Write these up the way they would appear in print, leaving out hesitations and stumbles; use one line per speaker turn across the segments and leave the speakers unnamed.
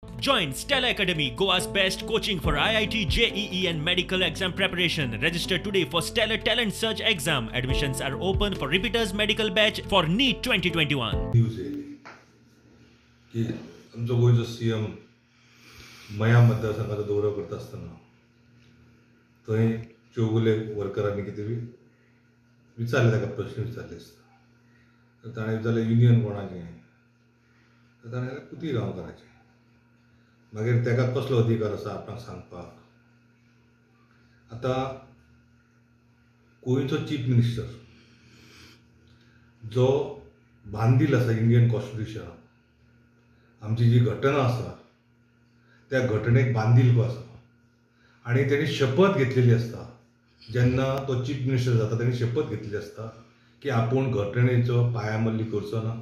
Join Stella Academy, Goa's best coaching for IIT, JEE and medical exam preparation. Register today for Stellar Talent Search exam. Admissions are open for repeaters medical batch for NEET 2021.
News येयली की आमचो गोंयचो CM मया मतदारसंघाचो दौरो करता आसतना थंय चौगुले वर्करांनी कितें विचारलें, ताका प्रश्न विचारले आसता. तर ताणें विचारलें युनियन कोणाचें, तर ताणें पुती गांवकाराचें. मागीर ताका कसलो अधिकार आसा आपणाक सांगपाक. आतां गोंयचो चीफ मिनिस्टर जो बांदील आसा इंडियन कॉन्स्टिट्युशनाक, आमची जी घटना आसा त्या घटनेक बांदिलको आसा आनी तेणी शपथ घेतलेली आसता. जेन्ना तो चीफ मिनिस्टर जाता तेणी शपथ घेतलेली आसता की आपूण घटनेचो पायामल्ली करचो ना,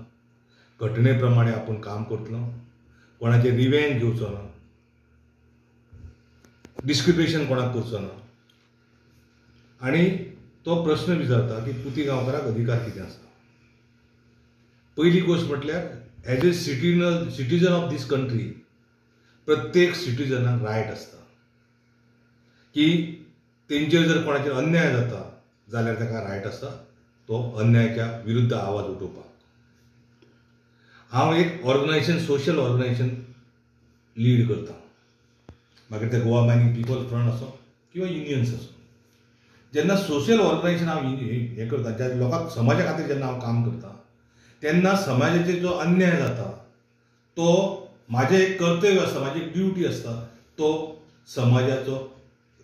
घटने प्रमाणे आपूण काम करतलो, कोणाचें रिवेंज घेवचो ना, डिस्क्रिमिनेशन कोणाक करचो ना. आनी तो प्रश्न विचारता की पुती गांवकाराक अधिकार कितें आसा. पयली गोश्ट म्हटल्यार as a citizen of this country प्रत्येक सिटीजनाक रायट आसता की तेंचेर जर कोणाचेर अन्याय जाता जाल्यार ताका रायट आसता तो अन्यायाच्या विरुद्ध आवाज उठोवपाक. हांव एक ऑर्गनायझेशन, सोशल ऑर्गनायझेशन लीड करता, मागीर ते गोवा मायनिंग पिपल फ्रंट आसूं किंवा युनियन्स आसूं. जेन्ना सोशल ऑर्गनायझेशन हांव हें करता, ज्या लोकांक समाजा खातीर जेन्ना हांव काम करता तेन्ना समाजाचेर जो अन्याय जाता तो म्हाजें एक कर्तव्य आसता, म्हाजी एक ड्युटी आसता, तो समाजाचो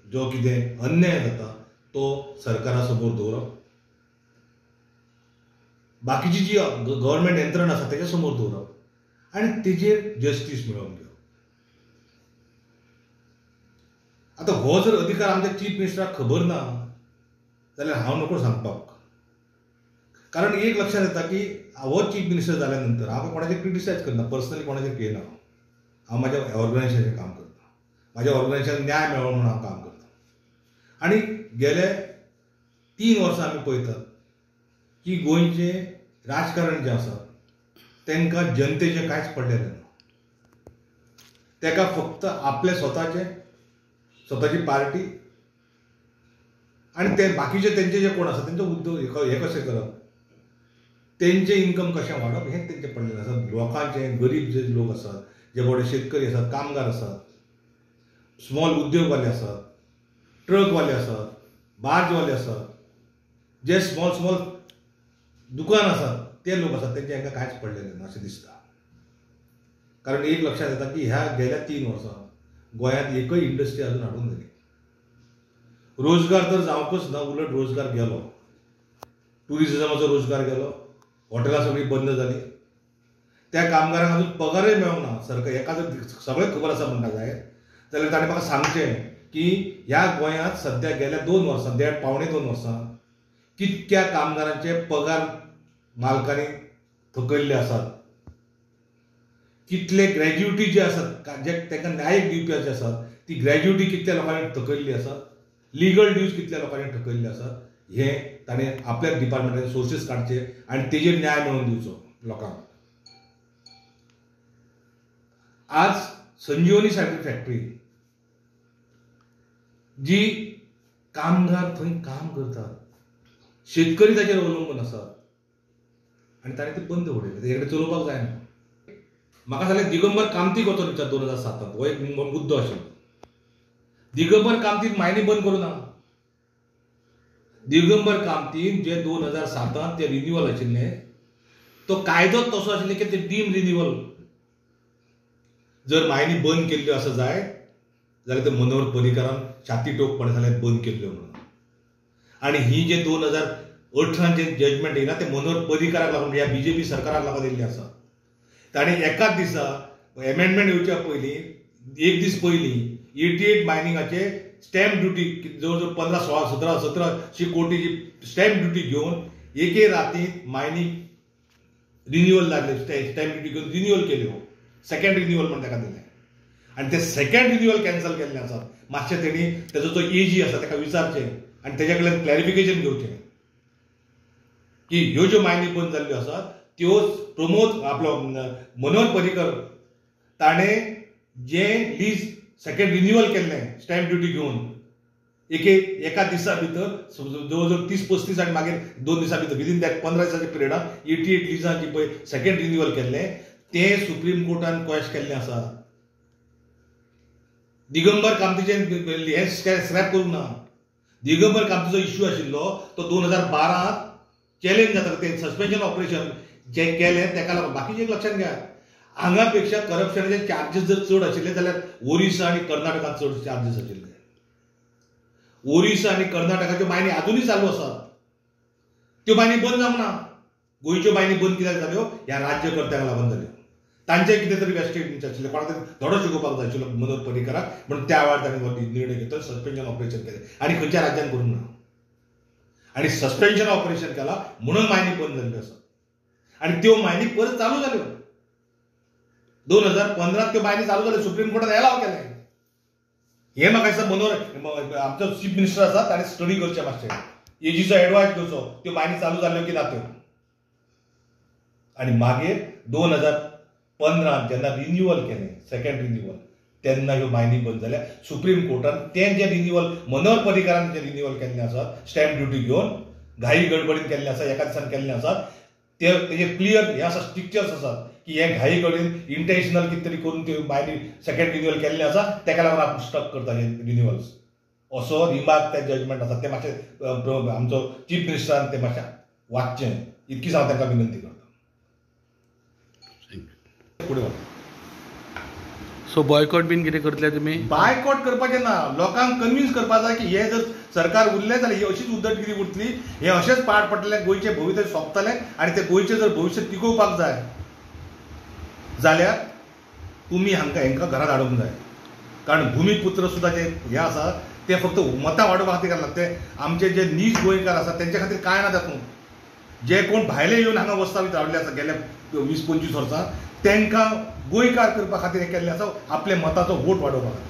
जो कितें अन्याय जाता तो सरकारा समोर दवरप, बाकीची जी गव्हर्मेंट यंत्रणा आसा तेच्या समोर दवरप आनी तेजेर जस्टीस मेळोवन घेवप. आतां हो जर अधिकार आमच्या चीफ मिनिस्टराक खबर ना जाल्यार हांव नको सांगपाक. कारण एक लक्षांत येता की हो चीफ मिनिस्टर जाल्या नंतर हांव कोणाचेर क्रिटिसायज करना, पर्सनली कोणाचेर घेयना. हांव म्हाज्या ऑर्गनायझेशनाचेर काम करता, म्हाज्या ऑर्गनायझेशनाक न्याय मेळो म्हणून हांव काम करता. आनी गेले 3 वर्सां आमी पळयतात की गोंयचें राजकारण जें आसा तांकां जनतेचें कांयच पडलेलें ना. ताका फक्त आपलें स्वताचें, स्वताची पार्टी आनी ते बाकीचे तेंचे जे कोण आसा तेंचो उद्योग हे कशें करप, तेंचें इन्कम कशें वाडप हें तेंचें पडलेलें आसा. लोकांचें, गरीब जे लोक आसात, जे बडे शेतकरी आसात, कामगार आसात, स्मॉल उद्योगवाले आसात, ट्रकवाले आसात, बार्जवाले आसात, जे स्मॉल स्मॉल दुकान आसात ते लोक आसात, तेंचें हांकां कांयच पडलेलें ना अशें दिसता. कारण एक लक्षांत येता की ह्या गेल्या 3 वर्सां गोंयांत एकय इंडस्ट्री अजून हाडूंक जाली. रोजगार तर जावंकच ना, उलट रोजगार गेलो, ट्युरिजमाचो रोजगार गेलो, हॉटेलां सगळीं बंद जालीं, त्या कामगारांक अजून पगारय मेळूंक ना. सरकार हेका जर सगळें खबर आसा म्हणटा जायत जाल्यार ताणें म्हाका सांगचें की ह्या गोंयांत सद्या गेल्या 2 वर्सां, 1.5 पावणे 2 वर्सां कितक्या कामगारांचे पगार मालकांनी थकयल्ले आसात, कितले ग्रॅज्युटी जे आसात जे तांकां न्यायीक दिवपाचे आसात ती ग्रॅज्युटी कितल्या लोकांनी थकयल्ली आसा, लिगल ड्यूज कितल्या लोकांनी थकयल्ले आसात, हें ताणें आपल्या डिपार्टमेंटाचे सोर्सीस काडचे आनी तेजेर न्याय मेळोवन दिवचो लोकांक. आज संजीवनी सायबर फॅक्टरी जी कामगार थंय काम करतात, शेतकरी ताचेर अवलंबून आसात आनी ताणें ते बंद उडयलें, तेजे कडेन चलोवपाक जायना. म्हाका सांगलें दिगंबर कामतीक वचोन विचार 2007 हो एक मुद्दो आशिल्लो. दिगंबर कामतीन मायनी बंद करूं ना. दिगंबर कामतीन जे 2007 ते रिन्युअल आशिल्लें तो कायदोच तसो आशिल्लो की ते डीम रिन्युअल जर मायनी बंद केल्ल्यो आसा जायत जाल्यार ते मनोहर पर्रीकारान छाती टोकपणे सांगलें बंद केल्ल्यो म्हणून. आनी ही जे 2018 जे जजमेंट येयला ते मनोहर पर्रीकाराक लागून, ह्या बीजेपी सरकाराक लागून येयल्लें आसा. ताणें एकाच दिसा एमेंडमेंट येवच्या पयलीं, एक दीस पयलीं 88 मायनिंगाचे स्टॅम्प ड्युटी जवळ जवळ 15, 16, 17, 17 कोटीची स्टॅम्प ड्युटी घेवन एके रातींत मायनींग रिन्युअल लागले, स्टॅम्प ड्युटी घेवन रिन्युअल केल्यो, सेकंड रिन्युअल म्हण ताका दिलें आनी ते सेकंड रिन्युअल कॅन्सल केल्लें आसा. मातशें तेणी तेजो जो एजी आसा ताका विचारचें आनी तेज्या कडल्यान क्लॅरिफिकेशन घेवचें की ह्यो ज्यो मायनी बंद जाल्ल्यो आसात त्यो प्रमोद आपलो मनोहर पर्रीकर ताणें जें लीज सेकंड रिन्युअल केल्लें स्टॅम्प ड्युटी घेवन एके एका दिसा भितर जवळ जवळ 30-35 आनी मागीर 2 दिसां भितर विदीन that 15 दिसाच्या पिरियडान 88 लिजां जी पळय सेकंड रिन्युअल केल्लें तें सुप्रीम कोर्टान क्वॅश केल्लें आसा. दिगंबर कामतीचें हें स्क्रॅप करूंक ना. दिगंबर कामतीचो इश्यू आशिल्लो तो 2012 चॅलेंज जाता तें सस्पेन्शन ऑपरेशन जें केलें तेका लागून. बाकीचें एक लक्षांत घेयात, हांगा पेक्षा करप्शनाचे चार्जीस जर चड आशिल्ले जाल्यार ओरिसा आनी कर्नाटकांत चड चार्जीस आशिल्ले. ओरिसा आनी कर्नाटकाच्यो मायनी आजुनूय चालू आसात, त्यो मायनी बंद जावंक ना. गोंयच्यो मायनी बंद कित्याक जाल्यो? ह्या राज्यकर्त्यांक लागून जाल्यो. तांचें कितें तरी वेस्टेज आशिल्लें, कोणाक तरी धडो शिकोवपाक जाय आशिल्लो मनोहर पर्रीकराक, म्हण त्या वेळार ताणें निर्णय घेतलो, सस्पेन्शन ऑपरेशन केलें आनी खंयच्या राज्यान करूंक ना. आनी सस्पेन्शन ऑपरेशन केलां म्हणून मायनी बंद जाल्ल्यो आसा आनी त्यो मायनी परत चालू जाल्यो. 2015 त्यो मायनी चालू जाल्यो, सुप्रीम कोर्टान एलाव केलें. हें म्हाका दिसता मनोहर आमचो चीफ मिनिस्टर आसा ताणें स्टडी करचें मातशें, एजीचो एडवायस घेवचो, त्यो मायनी चालू जाल्यो की ना त्यो. आनी मागीर 2015 जेन्ना रिन्युअल केलें, सेकंड रिन्युअल, तेन्ना ह्यो मायनी बंद जाल्या. सुप्रीम कोर्टान तें जें रिन्युअल मनोहर पर्रीकरान जें रिन्युअल केल्लें आसा स्टॅम्प ड्युटी घेवन घाई गडबडीन केल्लें आसा, एका दिसान केल्लें आसा, ते तेजे क्लियर हे आसा, स्ट्रिक्चर्स आसात की हे घाई गडबडीन इंटेन्शनल कितें तरी करून त्यो मायनी सेकंड रिन्युअल केल्लें आसा तेका लागून आपूण स्टक करता हे रिन्युअल्स, असो रिमार्क त्या जजमेंट आसा. तें मातशें आमचो चीफ मिनिस्टरान तें मातशें वाचचें इतकीच हांव तांकां विनंती करता. फुडें
सो बॉयकॉट बीन कितें करतले तुमी?
बायकॉट करपाचें ना, लोकांक कन्विन्स करपाक जाय की हे जर सरकार उरलें जाल्यार ही अशीच उद्दटगिरी उरतली, हे अशेंच पाड पडटलें, गोंयचें भविश्य सोंपतलें आनी तें गोंयचें जर भविश्य टिकोवपाक जाय जाल्यार तुमी हांकां हेंकां घरा धाडूंक जाय. कारण भुमीपुत्र सुद्दां जे हें आसा तें फक्त मतां वाडोवपा खातीर घालना, ते आमचे जे नीज गोंयकार आसा तेंच्या खातीर कांय ना तातूंत. जे कोण भायले येवन हांगा वस्तावीत रावल्ले आसा गेल्या 20-25 वर्सां तांकां गोंयकार करपा खातीर हें केल्लें आसा, आपल्या मताचो वोट वाडोवपा खातीर.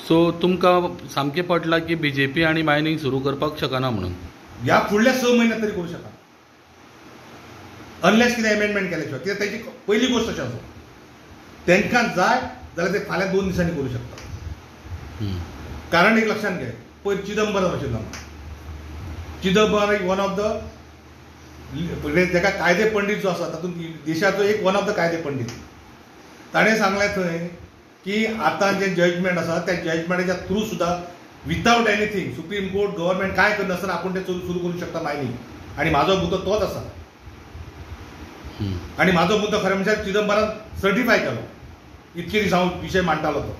सो तुमकां सामकें पटलां की बीजेपी आनी मायनींग सुरू करपाक शकना म्हणून
ह्या फुडल्या 6 म्हयन्यात तरी करूं शकना, अनलेस कितें एमेंडमेंट केल्या शिवाय. कित्याक तेजी पयली गोश्ट अशें आसा, तांकां जाय जाल्यार ते फाल्यां 2 दिसांनी करूं शकता. कारण एक लक्षांत घे, पयर चिदंबरम आशिल्लो, चिदंबरम एक वन ऑफ the ताका कायदे पंडीत जो आसा तातूंत देशाचो एक वन ऑफ the कायदे पंडीत, ताणें सांगलें थंय की आतां जें जजमेंट आसा त्या जजमेंटाच्या थ्रू सुद्दां without anything supreme court government कांय करनासतना आपूण तें सुरू करूंक शकता मायनींग. आनी म्हाजो मुद्दो तोच आसा आनी म्हाजो मुद्दो खरें म्हणल्यार चिदंबरान सर्टिफाय केलो, इतके दीस हांव विशय मांडटालो तो.